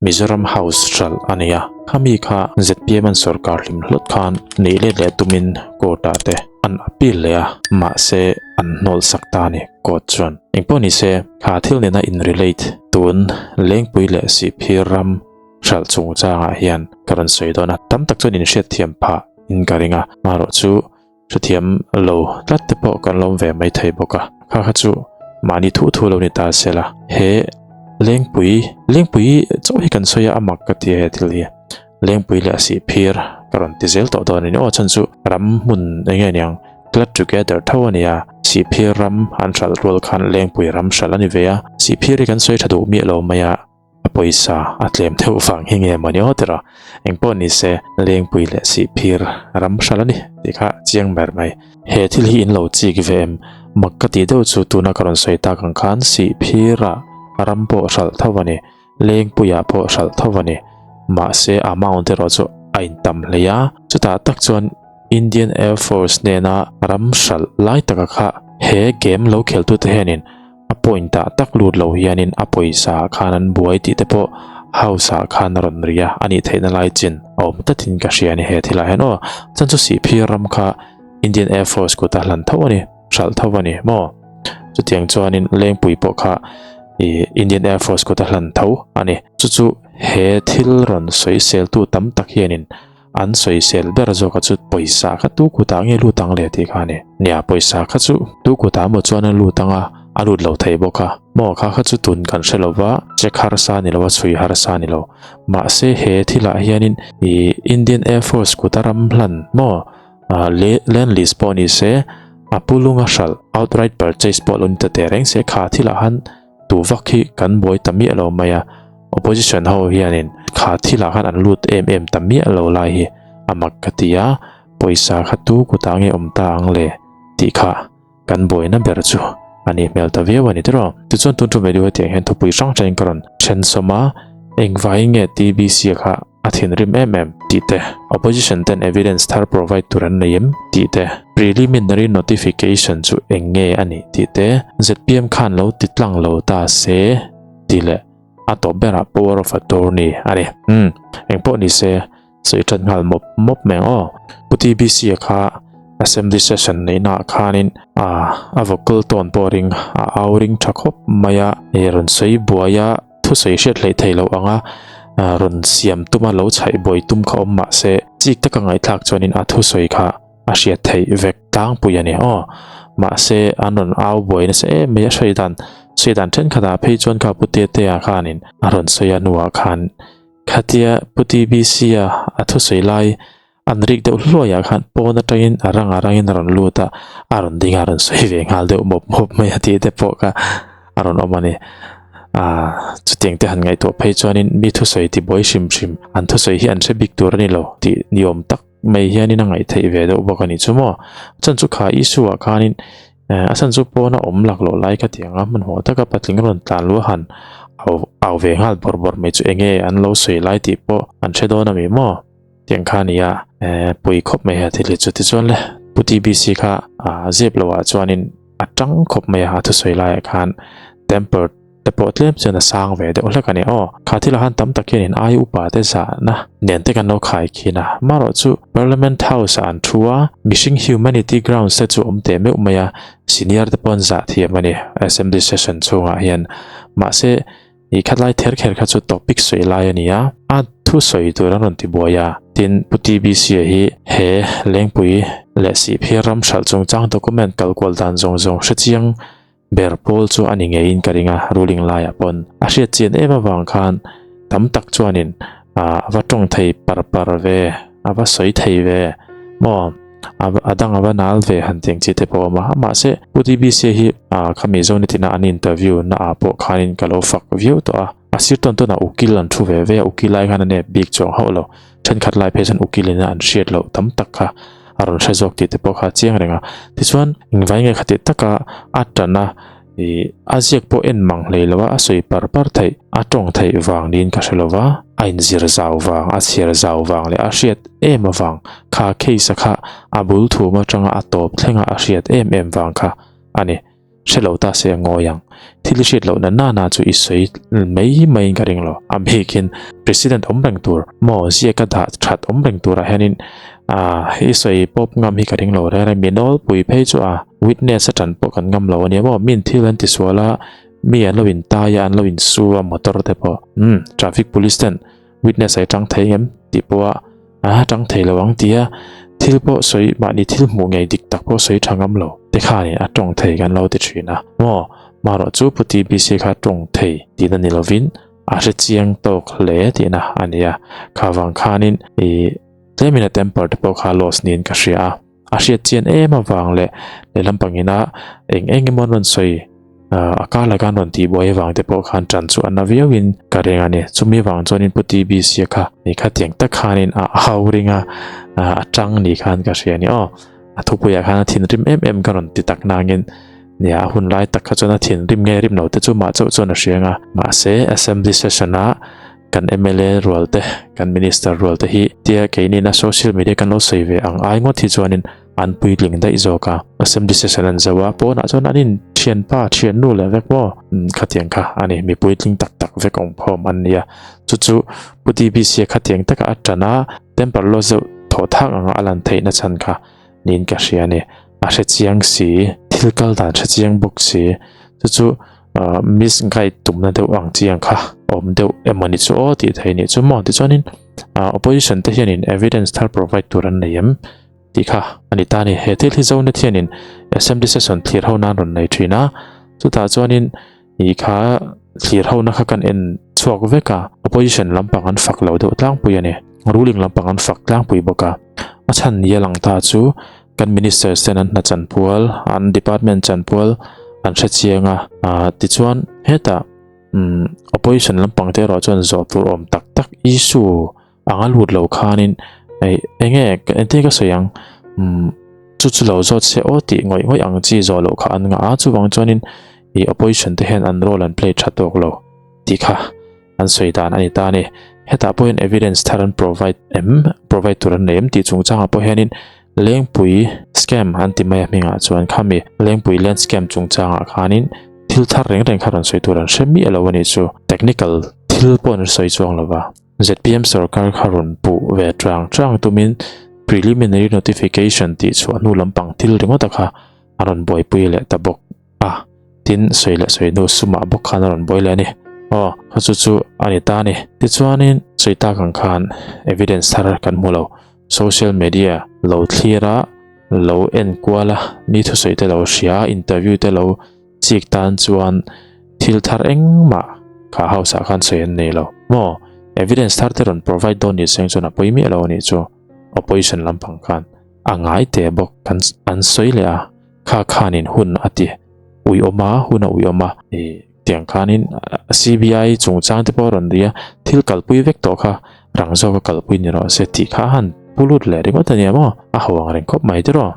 Mizoram House hralh a ni a, khami kha zpm an sorkar hlim hlawt khan neih let leh tumin court ah te an appeal leh a, mahse an hnawl sak ta a ni court chuan. Engpawh ni se, kha thil nena in relate tun Lengpui leh Sihphir ram hralh chungchangah hian ka rawn sawi dawn a, tam tak chuan inhriatthiam phah in ka ring a, marawhchu Hrethiam lo tlat te pawh kan lawm ve mai thei bawk a, kha kha chu mahni thu thu lo ni ta se la. He Lengpui, Lengpui chauh hi kan sawi a, a mak ka ti a he thil hi. Lengpui leh a sih phir ka rawn ti zel tawh dawn a ni. Aw chhan chu ram hmun eng nge niang club together tho a nia, sih phir ram an hralh rual khan Lengpui ram hralh a ni ve a, sih phir hi kan sawi tha duh miah lo mai a. A pawisa a tlem theuh vang hi nge mawni aw tiraw? Engpawh ni se Lengpui leh Sihphir ram hral a ni tih kha chiang ber mai. He thil hi in lo chik ve em? Mak ka tih deuh chu tuna ka rawn sawi tak ang khan Sihphirah ram pawh hralh tho a ni, Lengpuiah pawh hralh tho a ni. Mahse amount erawh chu a intam hlei a, chutah tak chuan Indian Air Force hnena ram hralh lai taka kha he game lo kheltute hianin A point ah tak lut lo hianin a pawisa ah khan an buai tih te pawh house ah khan a rawn ri a, a nih theihna lai chin a awm tlatin ka hria a ni he thilah hian aw. Chuan chu Sihphir ram kha Indian Air Force kut a hlan tho a ni, hralh tho a ni maw? Chutiang chuanin Lengpui pawh kha ih Indian Air Force kut a hlan tho a ni. Chu chu he thil rawn sawiseltu tam tak hianin An sawisel ber zawk a chu pawisa kha tu kutah nge lut ang le tih kha a ni. Nia, pawisa kha chu tu kutah maw chuan a lut ang a, a lut lo thei bawk a. Maw kha kha chu tun kan hre lo va, check harsa ni lo a, chhui harsa ni lo. Mahse he thilah hianin ih Indian Air Force kuta ram hlan maw land lease pawh ni se, a pu lunga hralh outright purchase pawh lo ni ta teh reng se kha thilah han Tu vak hi kan buai ta miah lo mai a, opposition ho hianin kha thilah khan an lut em em ta miah lo lai hi a mak ka ti a, pawisa kha tu kutah nge awm ta ang le tih kha kan buaina ber chu a nih hmel ta viau a ni tiraw. Tichuan tun tum video hetiang hian thupui hrang hrangin ka rawn then sawm a, engvaiin nge TBC kha a thinrim em em tih te, opposition ten evidence thar provide tur an nei em tih te, preliminary notification chu eng nge a nih tih te, zpm khan lo ti tlang lo ta se tih leh a tawp berah power of attorney a ni. Umm, engpawh ni se sawi tan nghal mawp mawp mai ang aw. Pu TBC a kha assembly session neihna ah khanin a a vocal tone pawh ring a au ring tha khawp mai a, rawn sawi buai a, Thusawi hriat hleih thei loh anga rawn siam tuma lo chhaih buai tum kha awm mah se, chik taka ngaihthlak chuanin a thusawi kha a hriat theih vek tlangpui a ni aw. Mahse, an rawn au buai nasa em mai a hriat dan sawi dan thenkhatah phei chuan kha Pu Tetea khanin a rawn sawi a hnuah khan khatia Pu TBC-a a thusawi lai an rik deuh hluaiah khan pawn atangin a rang a rangin a rawn lut a, a rawn ding a, a rawn sawi ve nghal deuh mawp mawp mai a tih te pawh kha a rawn awm a ni. Aaa chutiang te han ngaihtuah phei chuanin mi thusawi ti buai hrim hrim an thusawi hi an hre bik tur a ni lo tih ni awm tak mai hianin a ngaih theih ve deuh bawk a ni chu maw. Chuan chu kha Isua ah khanin a chhan chu pawna awm laklawh lai kha tiang a hmanhmawh taka patling rawn tlan luah han au au ve nghal bawrh bawrh mai chu eng nge an lo sawi lai tih pawh an hre dawn a mi maw. Tiang kha nia eh pui khawp mai a thil hi chu tichuan le Pu TBC kha ah zep lo ah chuanin a tang khawp mai a thusawi laiah khan temper te pawh tlem chuan a sang ve deuh hlek a ni aw kha thil ah khan tam tak hianin ai upa te zahna nen te kan lo khai khin a marawh chu Parliament House ah an thu a mihring humanity grounds te chu awm teh meuh mai a senior te pawh an zah thiam a ni assembly session chhungah hian mahse Ih khatlai ther kher kha chu topic sawi lai a ni a, a thu sawi tur an rawn ti buai a. Tin, Pu TBC a hi he Lengpui leh Sihphir ram hralh chungchang document kal kual dan zawng zawng hre chiang ber pawl chu a ni ngeiin ka ring a, ruling laiah pawn a hriat chian em avang khan tam tak chuanin a va tawng thei par par ve, a va sawi thei ve maw? A dang a va nal ve han tih ang chi te pawh a awm a, mahse Pu TBC hi khami Zoni tina an interview na ah pawh khanin ka lo fak viau tawh a, a sir tawn tawn ah ukil an thu ve ve a, ukil lai khan a nep bik chuang hauh lo, thenkhat lai phei chuan ukil in a an hriat loh tam tak kha a rawn hre zawk tih te pawh kha a chiang reng a, tichuan engvai nge khati taka a tan a Ih, a ziak pawh en mang hlei lo a, a sawi par par theih, a tawng theih vang niin ka hre lo va, a inzir zau vang, a chhiar zau vang leh a hriat em avang, kha case-a kha a bul thum atanga a tawp thlenga a hriat em em vang kha a ni. Hre lo ta se a ngawi ang. Thil i hriat lohna nana chu i sawi mai maiin ka ring lo. A bikin President awm reng tur maw ziaka dah that awm reng turah hianin i sawi pawp ngam hi ka ring lo reng reng. Mi nawlpui phei chu a witness a tan pawh kan ngam lo a nia maw. Min thil an tisual a, mi an lo intai a, an lo insu a motor te pawh. Umm traffic police ten witness ai tang thei ngem tih pawh a tang thei lo ang tia thil pawh sawi mahni thil hmuh ngei dik tak pawh sawi tha ngam lo te khanin a tawng thei kan lo ti thin a maw marawh chu Pu TBC kha tawng thei tihna ni lovin a hre chiang tawk hle tihna a ni a kha vang khanin ih tlemin a temper te pawh kha loss niin ka hria a. A hriat chian em avang leh lehlam pangina eng eng emaw an rawn sawi a kar laka an rawn tihbuai avang te pawh khan tan chu a na viauin ka ring a ni. Chumi avang chuanin Pu TBC-a kha ni khatiang tak khanin a hau ring a, a tang ni khan ka hria a ni aw. A thupuiah khan a thinrim em em ka rawn ti tak nangin nia a hun lai tak kha chuan a thinrim nge rim lo te chu mah chauh chuan a hria ang a. Mahse Assembly session-a Kan mla rual te, kan minister rual te hi tia keinin a social media kan lo sawi ve ang ai ngawt hi chuanin an puitling daih zawk a. Assembly session an zo a, pawnah chuan an in thianpa, thiannu leh vek maw? Umm khatiang kha a ni, mi puitling tak tak vek awm khawm an nia. Chu chu Pu TBC-a khatiang taka a tan a, temper loss deuh thawh thak anga a lan theihna chhan kha niin ka hria a ni. A hre chiang si, thil kal dan hre chiang bawk si, chu chu misguide tumna deuh ang chi ang kha awm deuh emaw ni chu aw tih theih ni chu maw tichuanin opposition te hianin evidence thar provide tur an nei em tih kha a ni ta a ni. He thil hi Zonet hianin assembly session thlir ho nan rawn nei thin a, chutah chuanin ih kha thlir ho na kha kan en chhuak vek a, opposition lampang an fak lo deuh tlangpui a ni, ruling lampang an fak tlangpui bawk a, a chhan ni a lang ta chu Kan ministers ten an hna chanpual, an department chanpual an hre chiang a, ah tichuan hetah umm opposition lampang te erawh chuan zawh tur awm tak tak issue anga lut lo khanin hei enge engtin ka sawi ang umm chu chu lo zawt se aw tih ngawih ngawih ang chi zawh loh kha an ngah a, chuvang chuanin ih opposition te hian an role an play tha tawk lo tih kha an sawi dan a ni ta a ni. Hetah pawhin evidence thar an provide em, provide tur an nei em tih chungchangah pawh hianin Lengpui scam an ti mai a hmingah chuan khami Lengpui land scam chungchangah khanin thil thar reng reng kha rawn sawi tur an hre miah lo a nih chu. Technical thil pawh an sawi chuang lo va. Zpm sorkar kha rawn puh ve chang chang tumin preliminary notification tih chhuah hnu lampang thil ringawta kha a rawn buaipui leh ta bawk. A, tin sawi leh sawi hnu sumah bawk khan a rawn buai leh a ni. Aw, kha chu chu a ni ta a ni. Tichuanin sawi tak ang khan evidence thar kan hmu lo. Social media lo thlir a, lo en kual a, mi thusawi te lo hria a, interview te lo chik tan chuan thil thar engmah kha house ah khan sawi an nei lo. Maw, evidence thar te rawn provide dawn ni seng chuan a pawi miah lo a nih chu. Opposition lampang khan a ngai teh bawk kan an sawi leh a. Kha khanin hun a ti uiawm a, hun a uiawm a, ih tiang khanin CBI chungchang te pawh a rawn ri a, thil kalpui vek tawh kha rang zawka kalpui ni rawh se tih kha a han pu lut leh ringawt a nia maw, a ho ang reng khawp mai tiraw.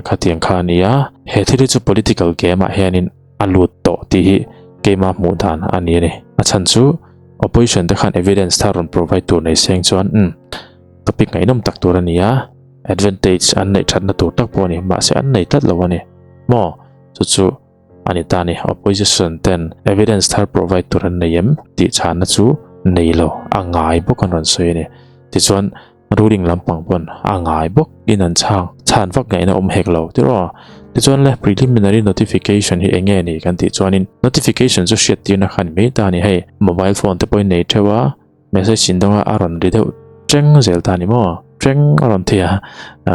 Khatiang kha a ni a, he thil hi chu political game ah hianin a lut tawh tih hi keima hmuh dan a ni a ni. A chhan chu opposition te khan evidence thar rawn provide tur nei seng chuan umm topic ngaihnawm tak tur a ni a. Advantage an neih thatna tur tak pawh a ni, mahse an nei tlat lo a ni. Maw? Chu chu a ni ta a ni. Opposition ten evidence thar provide tur an nei em tih chhanna chu nei lo, a ngai bawk an rawn sawi a ni. Tichuan ruling lampang pawn a ngai bawk in an chhang, chhan vak ngaihna awm hek lo tiraw? Tichuan le preliminary notification hi eng nge ni kan tih chuanin notification chu hriattirna kha a ni mai ta a ni. Hei mobile phone te pawhin nei theuh a, Message in dawnga a rawn ri deuh cheng zel ta ni maw? Cheng a rawn thei a,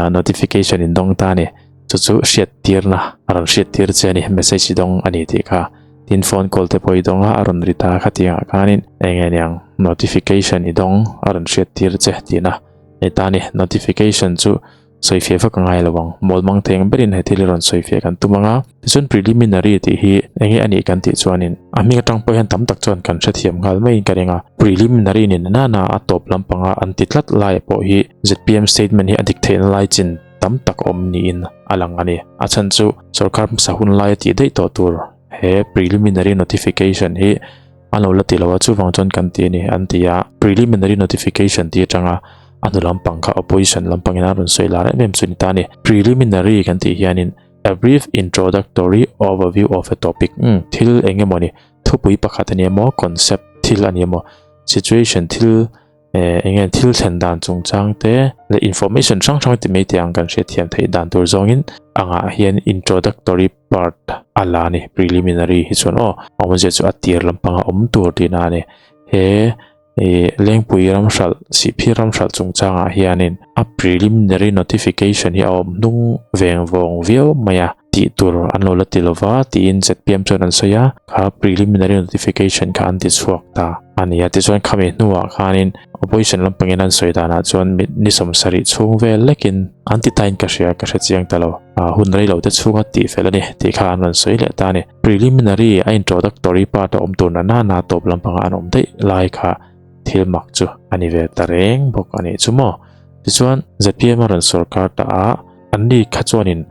notification in dawng ta ni. Chu chu hriat tirna a rawn hriat tir che a ni, message i dawng a ni tih kha. Tin phone call te pawh i dawng a, a rawn ri ta khatiangah khanin eng nge niang notification i dawng a rawn hriat tir che tihna ni ta ni. Notification chu Sawifiah vak a ngai lo ang. Mawl mang thei ang berin he thil hi rawn sawifiah kan tum ang a. Tichuan preliminary tih hi eng nge a nih kan tih chuanin a hming atang pawh hian tam tak chuan kan hrethiam nghal maiin ka ring a. Preliminary ni nana a tawp lampanga an ti tlat lai pawh hi zpm statement hi a dik theihna lai chin tam tak awm niin a lang a ni. A chhan chu sorkar hmasa hun laia tih daih tawh tur he preliminary notification hi An lo la ti lo a, chuvang chuan kan ti a ni, an ti a. Preliminary notification tih atanga a hnu lampang kha opposition lampangin an rawn sawi lar em em chu ni ta a ni. Preliminary kan tih hianin A brief introductory overview of a topic, umm thil eng emaw ni, thupui pakhat a ni emaw, concept thil a ni emaw, situation thil eh eng nge thil thlen dan chungchang te leh information hrang hrang ti mai teh ang kan hriatthiam theih dan tur zawngin angah hian introductory part a la a ni, preliminary hi chuan aw a awmzia chu a tir lampanga awm tur tihna a ni. He Ih Lengpui ram hralh, Sihphir ram hralh chungchangah hianin a preliminary notification hi a awm hnung veng vawng viau mai a, tih tur an lo la ti lova tiin zpm chuan an sawi a, kha preliminary notification kha an ti chhuak ta a ni a. Tichuan khami hnuah khanin opposition lampangin an sawi danah chuan ni sawmsarih chhung vel lekin an ti tain ka hria, ka hre chiang ta lo. Hun rei lo te chhunga tih fel a ni tih kha an rawn sawi leh ta a ni. Preliminary a introductory part a awm tur na nana tawp lampanga an awm daih lai kha thil mak chu a ni ve ta reng bawk a nih chu maw. Tichuan zpm a rawn sawrkar ta a, anni kha chuanin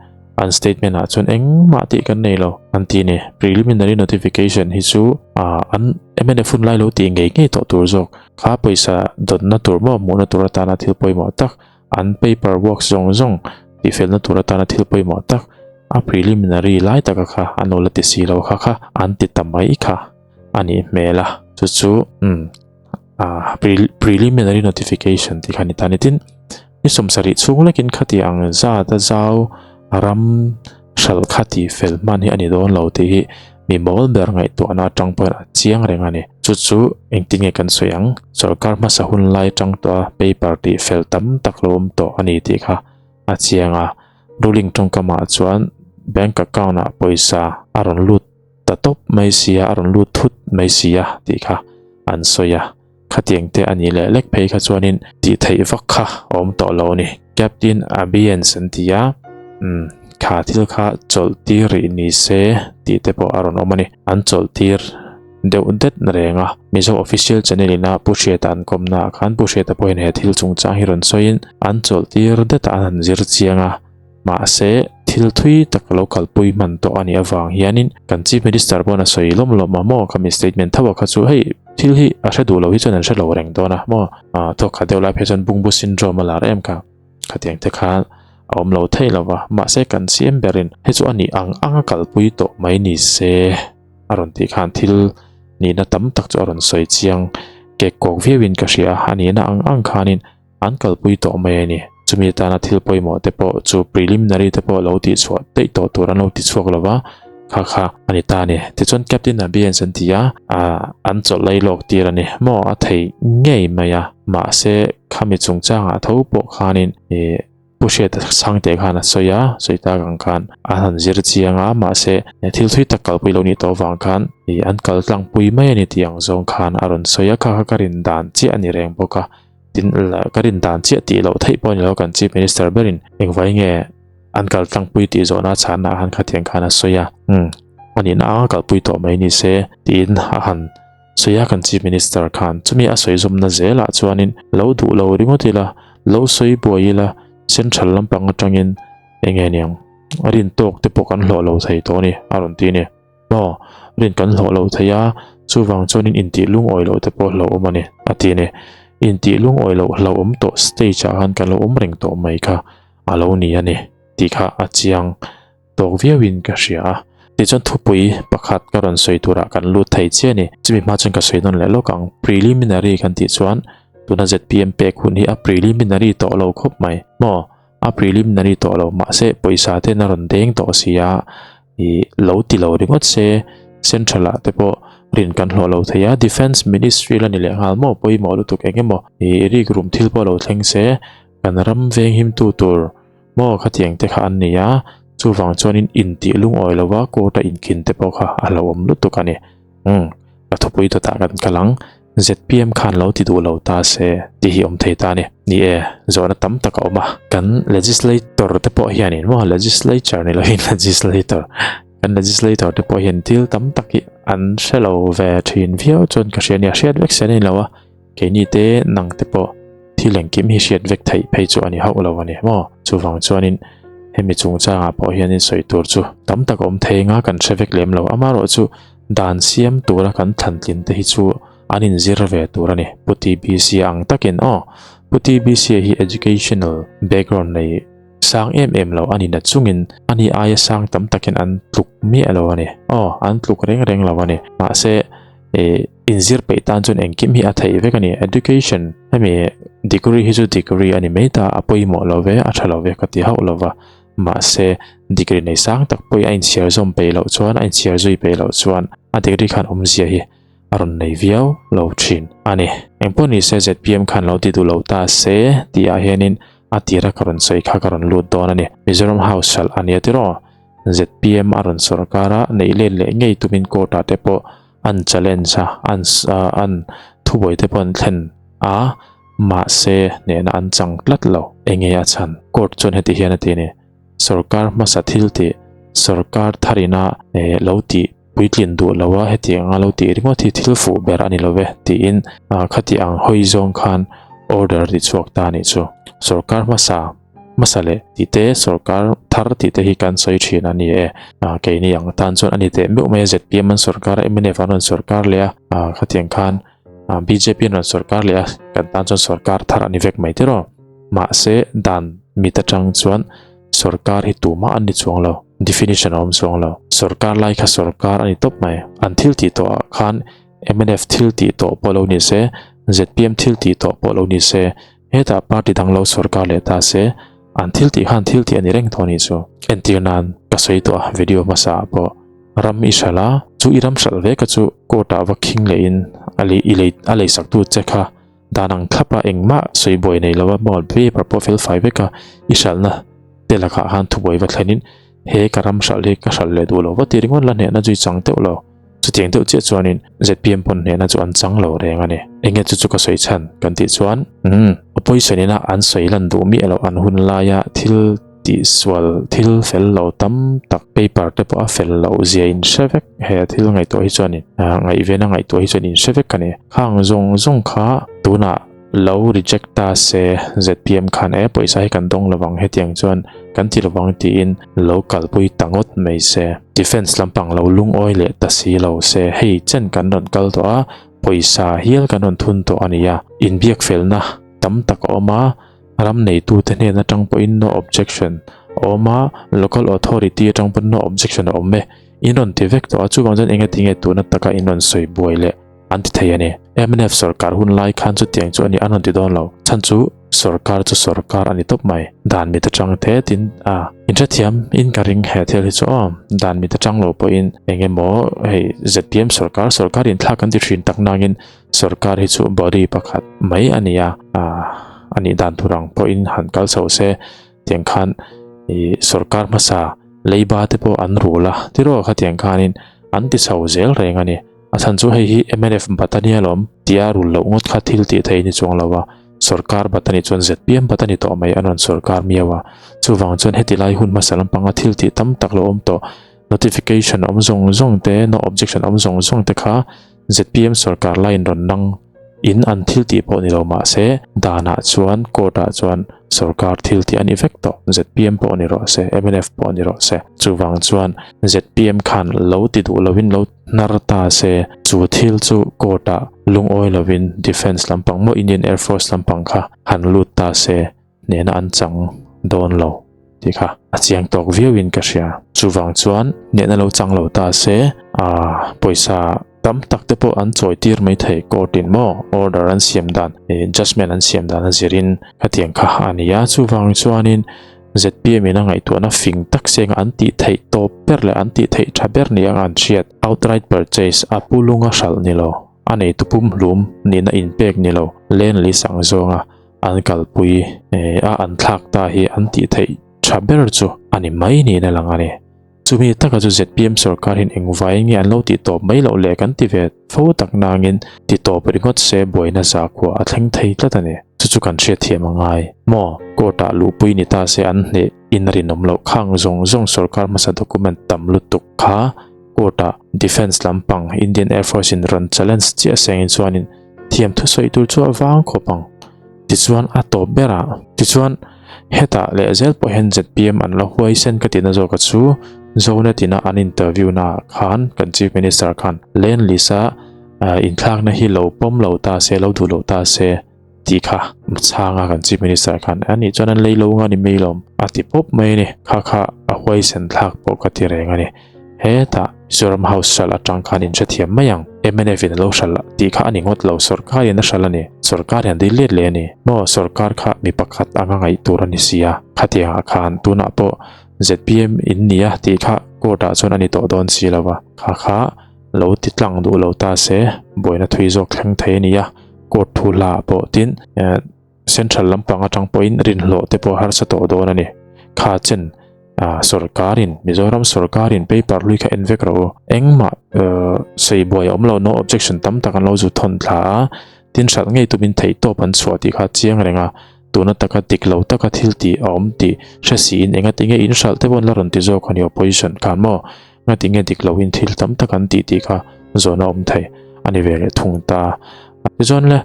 an statement ah chuan engmah tih kan nei lo an ti ni. Preliminary notification hi chu an mnf hun lai lo tih ngei ngei tawh tur zawk kha pawisa dawnna tur maw hmuhna tur atana thil pawimawh tak An paper work zawng zawng tihfelna tur atana thil pawimawh tak a preliminary lai taka kha an lo la ti si lo kha kha an ti ta mai kha a nih hmel a. Chu chu umm ah preliminary notification tih kha a ni ta a ni. Tin, ni sawmsarih chhung lekin khati ang zat a zau ram hralh kha tihfel hman hi a ni dawn lo tih hi Mi mawl ber ngaihtuahna atang pawhin a chiang reng a ni. Chu chu engtin nge kan sawi ang? Sorkar hmasa hun lai atang tawha paper tih fel tam tak lo awm tawh a ni tih kha a chiang a. Ruling tawngkamah chuan bank account ah pawisa a rawn lut ta tawp mai si a, a rawn lut thut mai si a tih kha an sawi a. Khatiang te a nih leh lek phei kha chuanin tih theih vak kha a awm tawh lo a ni. Captain Abiens an ti a, umm kha thil kha chawlh tir rih ni se tih te pawh a rawn awm a ni. An chawlh tir deuh det reng a, Mizo official channel ina Pu Hriata an kawmna ah khan Pu Hriata pawhin he thil chungchang hi rawn sawiin an chawlh tir det a an han zir chiang a. Mahse, thil thui tak lo kalpui hman tawh a nih avang hianin kan Chief Minister pawhin a sawi lawm lawm a maw khami statement tho a kha chu hei thil hi a hre duh lo hi chuan an hre lo reng dawn a maw thawk khat deuh lai phei chuan bungbu syndrome a lar em kha khatiang te khan a awm lo thei lo va mahse kan CM berin hei chu a nih ang ang a kalpui tawh mai ni se a rawn tih khan thil nihna tam tak chu a rawn sawi chiang kek kawk viauin ka hria a nihna ang ang khanin An kalpui tawh mai a ni. Chumi atana thil pawimawh te pawh chu preliminary te pawh lo tihchhuah daih tawh tur an lo tichhuak lo va, kha kha a ni ta a ni. Tichuan Captain Abiens an ti a, an chawlh lai lawk tir a ni maw a thei ngei mai a, mahse khami chungchangah tho pawh khanin ih Pu Hriata Sangte khan a sawi a, sawi tak ang khan an han zir chiang a, mahse thil thui tak kalpui lo nih tawh avang khan ih an kal tlangpui mai a ni tih ang zawng khan a rawn sawi a, kha kha ka rin dan chiah a ni reng bawk a. Tin, ka rin dan chiah tih loh theih pawh a ni lo, kan Chief Minister berin engvai nge an kal tlangpui tih zawhna a chhanna ah khan khatiang khan a sawi a, umm, a nihna anga kalpui tawh mai ni se tiin a han sawi a kan Chief Minister khan. Chumi a sawi zawmna zelah chuanin lo duh lo ringawt ila, lo sawi buai ila, Central lampang atangin eng nge niang a rin tawk te pawh kan hlawh lo thei tawh a ni a rawn ti a ni. Maw, rin kan hlawh lo thei a, chuvang chuanin intih lungawi loh te pawh hlauhawm a ni, a ti a ni. Intih lungawi loh hlauhawm tawh stage ah khan kan lo awm reng tawh mai kha a lo ni a ni tih kha a chiang tawk viauin ka hria a. Tichuan thupui pakhat ka rawn sawi turah kan lut thei chiah a ni. Chumi hma chuan ka sawi nawn leh lawk ang. Preliminary kan tih chuan tuna zpm pek hun hi a preliminary tawh lo khawp mai. Maw, a preliminary tawh lo mahse pawisa ten a rawn deng tawh si a. Ih lo ti lo ringawt se Central ah te pawh rin kan hlawh lo thei a, Defence Ministry la ni leh nghal maw pawimawh lutuk eng emaw ih rik rum thil pawh lo thleng se kan ram veng him tu tur maw khatiang te kha an ni a, chuvang chuanin intih lungawi lo a court a inkhin te pawh kha a lo awm lutuk a ni. Umm ka thupui dawtah kan kal ang. Zpm khan lo ti duh lo ta se tih hi awm thei ta a ni. Ni e, zawhna tam tak a awm a. Kan legislator te pawh hianin maw legislature ni loin legislator kan legislator te pawh hian thil tam tak hi an hre lo ve thin viau chuan ka hria a ni. A hriat vek se a ni lo a, keini te nang te pawh thil engkim hi hriat vek theih phei chu a ni hauh lo a ni maw. Chuvang chuanin hemi chungchangah pawh hianin sawi tur chu tam tak a awm thei anga kan hre vek lem lo. Amaherawhchu Dan siam tura kan thlantlin te hi chu an inzir ve tur a ni. Pu TBC ang takin aw. Pu TBC hi educational background nei Sang em em lo a ni na chungin ani aia sang tam takin an tluk miah lo a ni. Aw, an tluk reng reng lo a ni. Mahse, eh, inzir peih tan chuan engkim hi a theih vek a ni. Education, hemi degree hi chu degree a ni mai ta, a pawimawh lo ve, a tha lo ve ka ti hauh lo va. Mahse, degree nei sang tak pawhin a inchhiar zawm peih loh chuan, a inchhiar zui peih loh chuan a degree khan awmzia hi a rawn nei viau lo thin a ni. Engpawh ni se zpm khan lo ti duh lo ta se tih ah hianin a tira ka rawn sawi kha ka rawn lut dawn a ni. Mizoram House hralh a nia tiraw? Zpm a rawn sawrkar a, neih let leh ngei tumin court ah te pawh an challenge a, an an thubuai te pawh an thlen a, mahse hnehna an chang tlat lo. Enge a chhan? Court chuan heti hian a ti a ni, Sawrkar hmasa thil tih, sawrkar tharina lo tih puitlin duh lo a, heti anga lo tih ringawt hi thil fuh ber a ni lo ve tiin khati ang hawi zawng khan order ti chhuak ta a nih chu. Sawrkar hmasa hmasa leh tih te sawrkar thar tih te hi kan sawi thin a ni e. Keini ang tan chuan a ni teh meuh mai a, zpm an sawrkar a, mnf an rawn sawrkar leh a, khatiang khan bjp an rawn sawrkar leh a, kan tan chuan sawrkar thar a ni vek mai tiraw. Mahse dan mit atang chuan Sorkar hi tumah an ni chuang lo, definition a awm chuang lo. Sorkar lai kha sorkar a ni tawp mai. An thil tih tawh ah khan mnf thil tih tawh pawh lo ni se, zpm thil tih tawh pawh lo ni se, hetah party dang lo sorkar leh ta se, an thil tih khan thil tih a ni reng tawh a nih chu. Entir nan ka sawi tawh a video hmasa ah pawh ram i hralh a, chu i ram hralh ve ka chu court ah va khing leh in a lei i lei a lei sak tu che kha Dan ang thlap a engmah sawi buai nei lo a maw paper pawh fel fai vek a i hralhna te lakah khan thubuai va thlenin he ka ram hralh hi ka hralh leh duh lo va ti ringawt la hnehna chu i chang teuh lo. Chutiang deuh chiah chuanin zpm pawn hnehna chu an chang lo reng a ni. Enge chu chu ka sawi chhan kan tih chuan umm opposition ina an sawi lan duh miah loh an hun laia thil tihsual thil fel lo tam tak paper te pawh a fel loh zia in hre vek he thil ngaihtuah hi chuanin ngaihven a ngaihtuah hi chuan in hre vek a ni khang zawng zawng kha tunah lo reject ta se zpm khan e pawisa hi kan dawng lovang hetiang chuan kan ti lovang tiin lo kalpui ta ngawt mai se defence lampang lo lungawi leh ta si lo se hei chen kan rawn kal tawh a pawisa hial kan rawn thun tawh a ni a inbiak felna tam tak a awm a. Ram neitute hnen atang pawhin no objection a awm a, local authority atang pawn no objection a awm e. In rawn ti vek tawh a, chuvang chuan enge tinge tuna taka in rawn sawi buai leh an ti thei a ni. Mnf sorkar hun lai khan chutiang chu a ni an rawn ti dawn lo. Chhan chu sorkar chu sorkar a ni tawp mai. Dan mit atang te tin a inhrethiam in ka ring he thil hi chu aw. Dan mit atang lo pawhin eng emaw hei zpm sorkar sorkar inthlak kan ti thin tak nangin Sorkar hi chu body pakhat mai a ni a, a nih dan tur ang pawhin han kal chho se tiang khan ih sorkar hmasa leiba te pawh an rul a tiraw khatiang khanin an ti chho zel reng a ni. A chhan chu hei hi mnf bat a nia lawm tia rul loh ngawt kha thil tih theih a ni chuang lo a, sorkar bat a nih chuan zpm bat a ni tawh mai an rawn sorkar miau a, chuvang chuan heti lai hun hmasa lampanga thil tih tam tak lo awm tawh notification awm zawng zawng te no objection awm zawng zawng te kha Zpm sorkar laiin rawn nang in an thil tih pawh ni lo mah se, danah chuan court ah chuan sorkar thil tih a ni vek tawh. Zpm pawh ni rawh se, mnf pawh ni rawh se. Chuvang chuan zpm khan lo ti duh lovin lo hnar ta se, chu thil chu court ah lungawi lovin defence lampang maw Indian Air Force lampang kha han lut ta se, hnehna an chang dawn lo tih kha a chiang tawk viau in ka hria. Chuvang chuan hnehna lo chang lo ta se ah pawisa tam tak te pawh an chawi tir mai thei court in maw order an siam dan ih judgement an siam dan a zirin khatiang kha a ni a. Chuvang chuanin zpm in a ngaihtuahna fing tak senga an tih theih tawp ber leh an tih theih tha ber ni anga an hriat outright purchase a pu lunga hralh ni lo a neitu pumhlum nihna inpek ni lo land lease ang zawnga An kalpui a an thlak ta hi an tih theih tha ber chu a ni mai niin a lang a ni. Chumi taka chu zpm sorkar hian engvaiin nge an lo tih tawp mai loh le kan ti ve fo tak nangin ti tawp ringawt se buaina zakhua a thleng thei tlat a ni. Chu chu kan hriatthiam a ngai maw? Court ah luhpui ni ta se an hneh in a rinawm loh khang zawng zawng sorkar hmasa document tam lutuk kha court ah defence lampang Indian Air Force in rawn challenge chiah sengin chuanin Thiam thusawi tur chu a vang khawp ang. Tichuan a tawp berah tichuan hetah leh zel pawh hian zpm an la huaisen ka tihna zawka chu Zonet ina an interview na ah khan kan Chief Minister khan Land Lease a inthlakna hi lo pawm lo ta se lo duh lo ta se. tih kha chhang a kan Chief Minister khan a nih chuan an lei lo nga ni mai lawm a ti pawp mai a ni. Kha kha a huaisen thlak pawh ka ti reng a ni. Hetah Mizoram House hralh atang khan in hrethiam mai ang. Mnf in a lo hralh tih kha a ni ngawt lo, sawrkar in a hralh a ni. Sawrkar hian dil let leh a ni. Maw sawrkar kha mi pakhat anga ngaih tur a ni si a. Khatiangah khan tunah pawh zpm in ni a tih kha court ah chuan a ni tawh dawn si lo va. Kha kha lo ti tlang duh lo ta se buaina thui zawk thleng thei a ni a, court thu hla ah pawh tin central lampang atang pawhin rinhlawh te pawh harsa tawh dawn a ni. Kha chen sorkarin Mizoram sorkarin paper hlui kha en vek rawh u. Engmah sawi buai a awm lo, no objection tam tak an lo zu thawn thla a, tin hralh ngei tumin theihtawp an chhuah tih kha a chiang reng a, tuna taka dik lo taka thil tih a awm tih hre siin engati nge in hralh te pawh an la rawn ti zawk a ni opposition khan maw ngati nge dik lo in thil tam tak an tih tih kha zawn a awm thei a ni ve leh thung ta. Tichuan le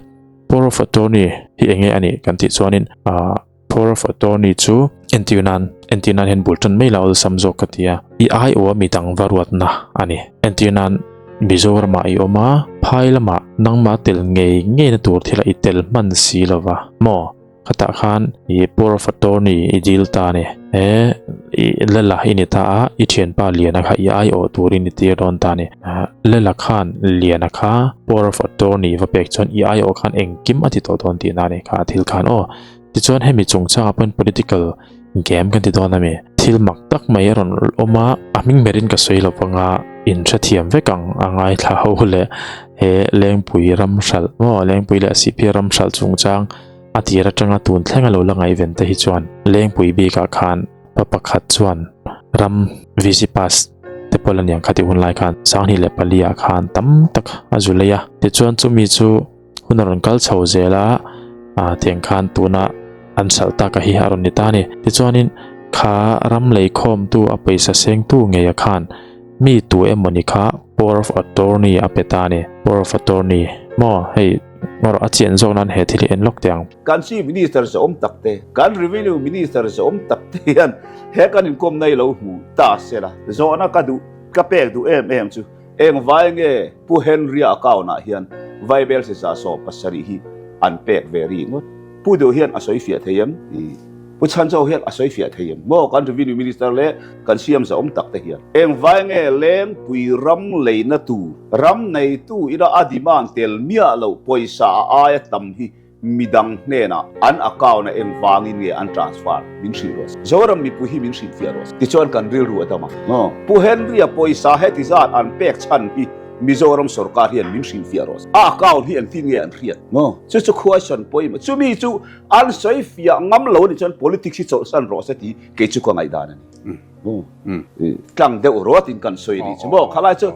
power of attorney hi enge a nih kan tih chuanin ah power of attorney chu entir nan entir nan hian bul tan mai la awlsam zawk ka ti a i aiawh a midang va ruatna a ni entir nan Mizoramah i awm a, phai lamah nangmah tel ngei ngeina tur thila i tel hman si lo va maw? Khatah khan i power of attorney i dil ta a ni. He i Lela i ni ta a, i thianpa Liana kha i aiawh turin i tir dawn ta a ni. Lela khan Liana kha power of attorney va pek chuan i aiawh khan engkim a ti tawh dawn tihna a ni kha a thil khan aw. Tichuan hemi chungchangah pawhin political game kan ti dawn a mi. Thil mak tak mai a rawn awm a, a hming berin ka sawi lo vang a, in hrethiam vek ang a ngaithla ho leh he Lengpui ram hralh maw Lengpui leh Sihphir ram hralh chungchang a tir atanga tun thleng a lo la ngaihven te hi chuan Lengpui bikah khan pa pakhat chuan ram VC pass te pawh la niang kha tih hun lai khan 2004 ah khan tam tak a zu lei a, tichuan chumi chu Hun a rawn kal chho zel a, ah tiang khan tuna an hralh tak a hi a rawn ni ta a ni. Tichuanin kha ram leikhawmtu a pawisa sengtu ngei a khan mi tu emawni kha power of attorney a pe ta a ni. Power of attorney maw hei ngawrh a chian zawk nan he thil hi en lawk teh ang. Kan Chief Minister zawm tak te, kan Revenue Minister zawm tak te hian he kan inkawmna hi lo hmu ta sela. Zawhna ka duh, ka pek duh em em chu Engvai nge Pu Henry-a account-ah hian Vaibel siza 70 hi an pek ve ri ngawt? Pu Deuh hian a sawi fiah thei em? Pu Chhancho hian a sawi fiah thei em? Maw kan Revenue Minister leh kan CM zahawm tak te hian engvai nge Lengpui ram leina tur ram neitu ila a demand tel miah loh pawisa a aia tam hi Midang hnenah an account-a engvangin nge an transfer min hrilh rawh se. Zoram mipui hi min hrilhfiah rawh se. Tichuan kan rilru a dam ang. Maw? Pu Henry-a pawisa heti zat an pek chhan hi Mizoram sorkar hian min hrilhfiah rawh se. A account hi engtin nge an hriat? Maw? Chu chu question pawimawh. Chumi chu an sawifiah ngam lo anih chuan politics hi chawlhsan rawh se tih kei chu ka ngaihdan a ni. Maw? Tlang deuh ruatin kan sawi anih chu maw? Khalai chu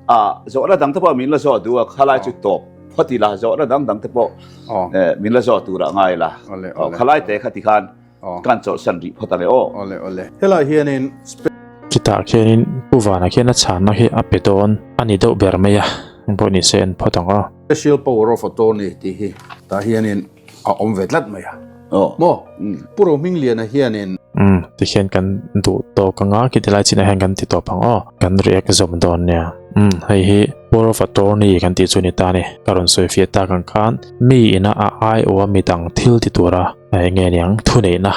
A zawhna dang te pawh min la zawh duh a, khalai chu tawp phawt ila, zawhna dang dang te pawh min la zawh tur ah ngai la. Khalai te kha ti khan kan chawlhsan rih phawt ang e aw. Awle awle. Helai hianin Chutah khianin Pu Vana khian a chhanna khi a pe dawn a ni deuh ber mai a, engpawh ni se en phawt ang aw. Special Power of Attorney tih hi tah hianin a awm ve tlat mai a. Maw? Pu Rohmingliana hianin. Umm, tikhian kan duh tawk anga khiti lai chinah hian kan ti tawp ang aw. Kan react zawm dawn nia. Umm, hei hi power of attorney kan tih chu ni ta ni. Ka rawn sawi fiah tak ang khan mi ina a aiawha midang thil ti tura eng nge niang thuneihna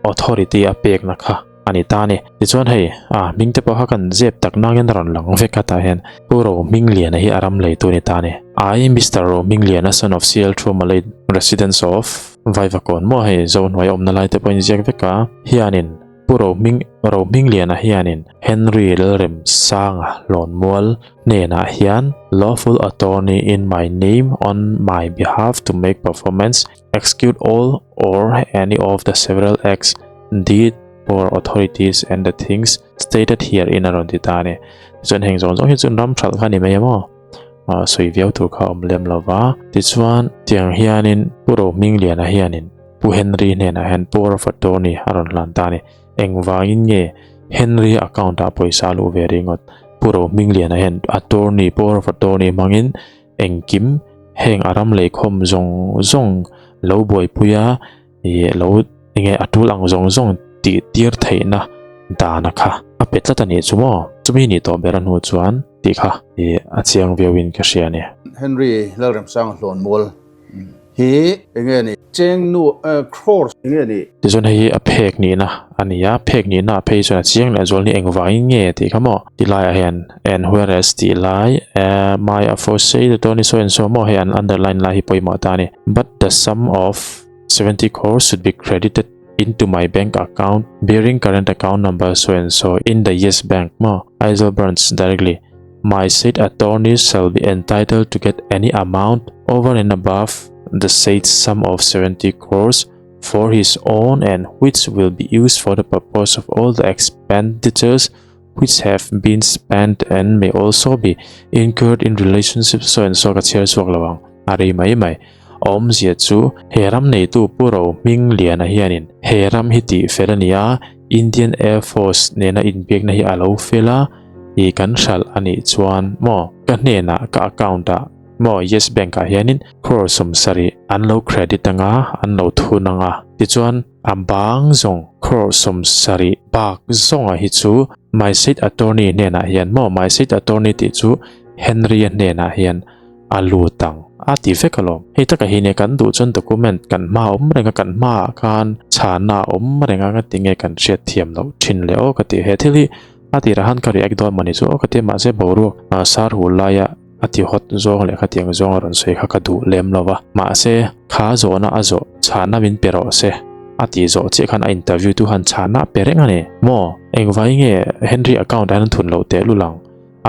authority a pekna kha a ni ta a ni. Tichuan hei, a hming te pawh kha kan zep tak nangin a rawn lang vek a tah hian Pu Rohmingliana hi a ram leitu a ni ta a ni. I, Mister Rohmingliana, son of CL Thuma late residence of Vaivakawn maw hei Zohnuai awmna lai te pawh in ziak vek a, hianin Pu Rohming Rohmingliana hianin Henry Lalremsanga Hlawnmual hnenah hian lawful attorney in my name on my behalf to make performance Execute all or any of the several acts, deed or authorities and the things stated here in a rawn ti ta a ni. Tichuan heng zawng zawng hi chuan ram hralh kha a ni mai em aw? Ah, sawi viau tur kha a awm lem lo va. Tichuan, tiang hianin Pu Rohmingliana hianin Pu Henry hnenah hian power of attorney a rawn hlan ta a ni. Engvangin nge Henry account ah pawisa a luh ve ringawt? Pu Rohmingliana hian attorney, power of attorney hmangin Engkim heng a ram leikhawm zawng zawng lo buaipui a, ih lo enge a tul ang zawng zawng tih tir theihna dana kha a pe tlat a nih chu maw? Chumi nih tawh ber a hnu chuan tih kha ih a chiang viauin ka hria a ni. Henry Lalremsanga Hlawnmual. Hi enge ni cheng nu crores enge ni. Tichuan hei hi a phek nihna a ni a, phek nihna ah phei chuan a chiang leh zual ni engvangin nge tih kha maw ti laiah hian and whereas tih lai my aforesaid attorney so and so maw hei an underline lai hi pawimawh ta a ni but the sum of 70 crores should be credited into my bank account bearing current account number so and so in the Yes Bank maw Aizawl branch directly My said attorney shall be entitled to get any amount over and above the said sum of 70 crores for his own and which will be used for the purpose of all the expenditures which have been spent and may also be incurred in relationship so and so ka chhiar chhuak lo ang a rei mai mai. A awmzia chu he ram neitu Pu Rohmingliana hianin he ram hi tih fel a ni a, Indian Air Force nena inbiakna hi a lo fel a, i kan hralh a nih chuan maw ka hnenah ka account ah maw Yes Bank ah hianin crore 70 an lo credit anga an lo thun anga tichuan a bang zawng crore 70 bak zawnga hi chu my state attorney hnenah hian maw my state attorney tih chu Henry-a hnenah hian a lut ang a ti vek alawm. Hei taka hi nia kan duh chuan document kan hma a awm reng a, kan hmaah khan chhana a awm reng a, ngati nge kan hriat thiam loh thin le aw ka ti. He thil hi a tirah khan ka react dawn mawni chu aw ka ti a, mahse boruak sar hul laia a ti hawt zawng leh khatiang zawng a rawn sawi kha ka duh lem lo va. Mahse kha zawhna a zawh chhana min pe rawh se a tih zawh chiah khan a interview tu khan chhana a pe reng a ni. Maw engvai nge Henry account ah hian an thun loh tehlul ang?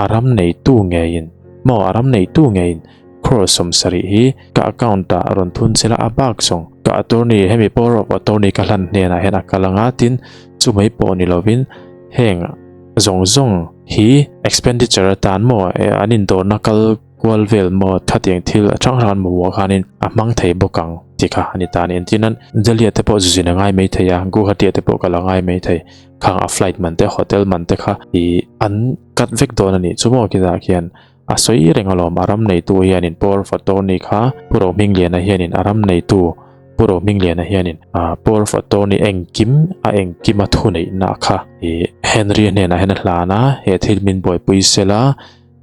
A ram neitu ngeiin maw a ram neitu ngeiin crore 70 hi ka account ah rawn thun chela a bak zawng ka attorney hemi power of attorney ka hlan hnenah hian a kal anga tin chu mai pawh ni lovin heng zawng zawng hi expenditure atan maw an indawrna kal kual vel maw khatiang thil a hrang hrang an mamawh khanin a hmang thei bawk ang tih kha a ni ta a ni entir nan Delhi ah te pawh zuzin a ngai mai thei a Guwahati ah te pawh kal a ngai mai thei. Khang a flight man te hotel man te kha ih an cut vek dawn a nih chu maw khitah khian a sawi reng alawm a ram neitu hianin power of attorney kha Pu Rohmingliana hianin a ram neitu Pu Rohmingliana hianin ah power of attorney engkim a engkim a thuneihna kha ih Henry a hnenah hian a hlan a he thil min buaipui sela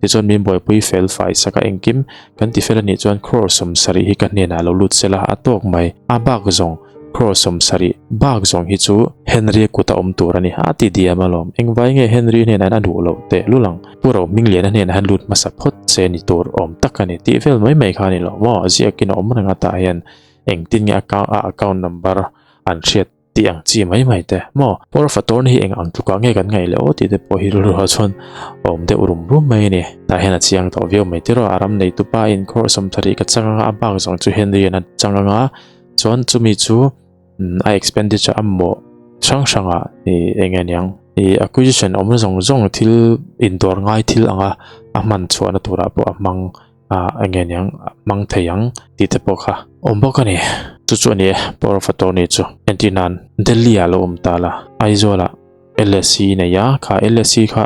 Tichuan min buaipui fel fai sak a engkim kan ti fel a nih chuan crore 70 hi ka hnenah lo lut sela a tawk mai. A bak zawng crore 70 bak zawng hi chu Henry-a kut a awm tur a ni. A ti diam alawm. Engvai nge Henry hnenah hian a duh loh teh lul ang. Pu Rohmingliana hnenah hian lut hmasa phawt che ni tur awm tak a ni tih vel mai mai kha a ni lo maw? Ziakin a awm reng a tah hian engtin nge a account number an hriat tih ang chi mai mai te maw Power of Attorney hi eng ang tlukah nge kan ngaih leh aw tih te pawh hi rilru ah chuan a awm deuh rum rum mai a ni. Tah hian a chiang tawh viau mai tiraw a ram neitu pa in crore 30 ka chang anga a bak zawng chu Henry an a chang anga chuan chumi chu a expenditure a mawh hrang hrang ah ih eng nge niang ih acquisition awm zawng zawng thil indawr ngai thil anga a hman chhuahna turah pawh a hmang ah eng nge niang hmang thei ang tih te pawh kha awm bawk a ni. Chu chu a ni e, Power of Attorney chu. Entir nan Delhi ah lo awm ta la, Aizawl ah LSC i nei a, kha LSC kha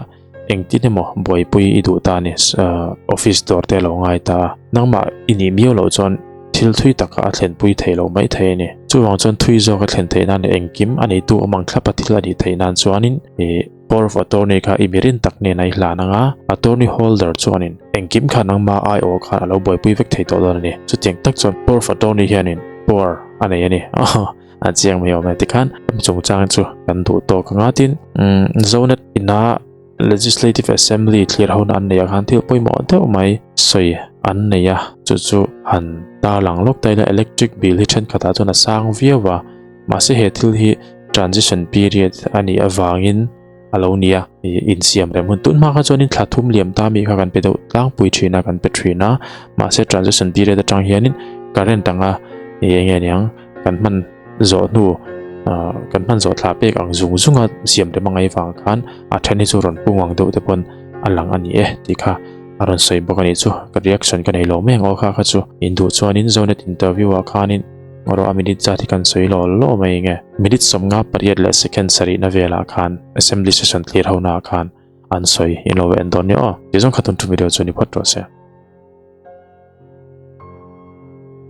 engtin emaw buaipui i duh ta a ni, office dawr te a lo ngai ta a, nangmah i nih miau loh chuan thil thui taka a thlenpui thei lo mai thei a ni. Chuvang chuan thui zawk a thlen theih nan leh engkim a neitu awm ang thlap a thil a nih theih nan chuanin ih Power of Attorney kha i mirin tak nen a i hlan ang a, Attorney Holder chuanin engkim kha nangma aiawh khan a lo buaipui vek thei tawh dawn a ni. Chutiang tak chuan Power of Attorney hianin power a nei a ni. A chiang mai awm e. Tikhan chungchang chu kan duh tawk anga tin Zonet ina Legislative Assembly thlir hona an neih ah khan thil pawimawh deuh mai sawi an nei a, chu chu han tarlang lawk ta ila electric bill hi thenkhatah chuan a sang viau a. Mahse he thil hi transition period a nih avangin a lo ni a, insiam rem hun tun hma kha chuanin thla thum liam ta mi kha kan pe deuh tlangpui thin a, kan pe thin a, mahse transition period atang hianin current anga ih eng nge niang kan hman zawh hnu ah kan hman zawh thla pek ang zung zunga siam rem a ngaih vang khan a then hi chu rawn pung ang deuh te pawn a lang a ni e tih kha a rawn sawi bawk a nih chu ka reaction ka nei lo mai ang aw kha kha chu induh chuanin Zonet interview ah khanin Rawh a minute zat hi kan sawi law law mai nge. Minute 58 leh second sarihna velah khan Assembly session clear ho naah khan an sawi in lo en dawn nia aw. Tih zawng kha tun thu video chu ni phawt rawh se.